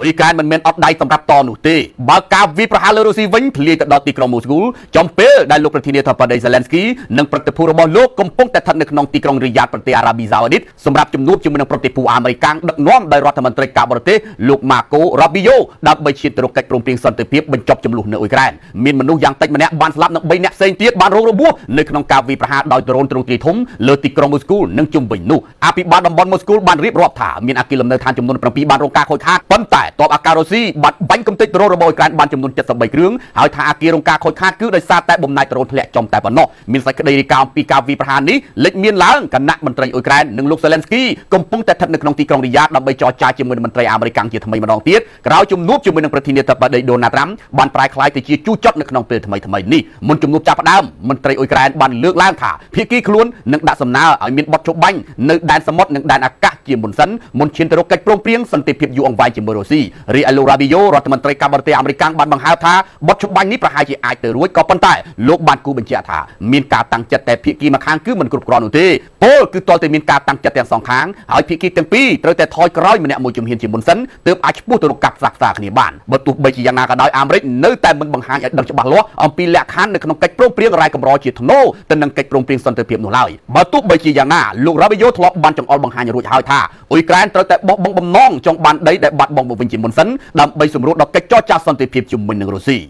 អ៊ុយក្រែនមិនមែនអត់ដៃសម្រាប់តនោះទេបើការវាយប្រហារលើរុស្ស៊ីវិញធ្លាយទៅដល់ទីក្រុងមូស្គូចំពេលដែលលោកប្រធានាធិបតីសេឡែនស្គីនិងប្រតិភូរបស់លោកកំពុងតែស្ថិតនៅក្នុងទីក្រុងរីយ៉ាតប្រទេសអារ៉ាប៊ីសាអូឌីតសម្រាប់ជំនួបជាមួយនឹងប្រតិភូអាមេរិកាំងដឹកនាំដោយរដ្ឋមន្ត្រីការបរទេសលោកម៉ាកូរ៉ូប៊ីយ៉ូដើម្បីឈានទៅរកកិច្ចព្រមព្រៀងសន្តិភាពបញ្ចប់ជម្លោះនៅអ៊ុយក្រែនមានមនុស្សយ៉ាងតិចម្នាក់បានស្លាប់និង3នាក់ផ្សេងទៀតបានរងរបួសនៅក្នុងការវាយប្រហារដោយដ្រូនទ្រង់ទ្រាយធំលើទីក្រុងមូស្គូនិងជុំវិញនោះអភិបាលតំបន់មូស្គូបានរៀបរាប់ថាមានអគារលំនៅឋានចំនួន7បានរងការខូចខាតប៉ុន្តែទ័ពអាកាសរុស្ស៊ីបានបាញ់កំទេចដ្រូនរបស់អ៊ុយក្រែនបានចំនួន73គ្រឿងហើយថាអគាររងការខូចខាតគឺដោយសារតែបំណែកដ្រូនធ្លាក់ចំតែប៉ុណ្ណោះមានសេចក្តីរាយការណ៍អំពីការវាយប្រហារនេះលេចមានឡើងគណៈមន្ត្រីអ៊ុយក្រែននិងលោកសេឡែនស្គីកំពុងតែស្ថិតនៅក្នុងទីក្រុងរីយ៉ាតដើម្បីចរចាជាមួយនឹងមន្ត្រីអាមេរិកជាថ្មីម្ដងទៀតក្រោយជំនួបជាមួយនឹងប្រធានាធិបតីដូណាល់ត្រាំបានប្រែក្លាយទៅជាជួរចត់នៅក្នុងពេលថ្មីៗនេះមុនជំនួបចាប់ផ្ដើមមន្ត្រីអ៊ុយក្រែនបានលើកឡើងថាភាគីខ្លួននឹងដាក់សំណើឲ្យមានបទច្បាញ់នៅដែនសមុទ្រនិងដែនអាកាសជាមុនសិនមុនឈានទៅរកកិច្ចព្រមព្រៀងសន្តិភាពយូរអង្វែងជាមួយរុស្ស៊ីរីឯលោករ៉ាប៊ីយ៉ូរដ្ឋមន្ត្រីការបរទេសអាមេរិកបានបង្ហើបថាបទច្បាញ់នេះប្រហែលជាអាចទៅរួចក៏ប៉ុន្តែលោកបានគូបញ្ជាក់ថាមានការតាំងចិត្តតែភាគីម្ខាងគឺមិនគ្រប់គ្រាន់នោះទេពលគឺទាល់តែមានការតាំងចិត្តទាំងសងខាងហើយភាគីទាំងពីរត្រូវតែថយក្រោយម្នាក់មួយជំហានជាមុនសិនទើបអាចឈ្មោះទៅរកការផ្សះផ្សាគ្នាបានបើទោះបីជាយ៉ាងណាក៏ដោយអាមេរិកនៅតែមិនបង្ហាញឲ្យដឹងច្បាស់លាស់អំពីលក្ខខណ្ឌនៅក្នុងកិច្ចព្រមព្រៀងរ៉ែកម្រជាថ្នូរទៅនឹងកិច្ចព្រមព្រៀងសន្តិភាពនោះឡើយបើទោះបីជាយ៉ាងណាលោករ៉ាប៊ីយ៉ូធ្លាប់បានចង្អុលបង្ហាញរួចហើយថាអ៊ុយក្រែនត្រូវតែបោះបង់បំណងចង់បានដីដែលបាត់បង់មកវិញជាមុនសិនដើម្បីសម្រួលដល់កិច្ចចរចាសន្តិភាពជាមួយនឹងរុស្ស៊ី។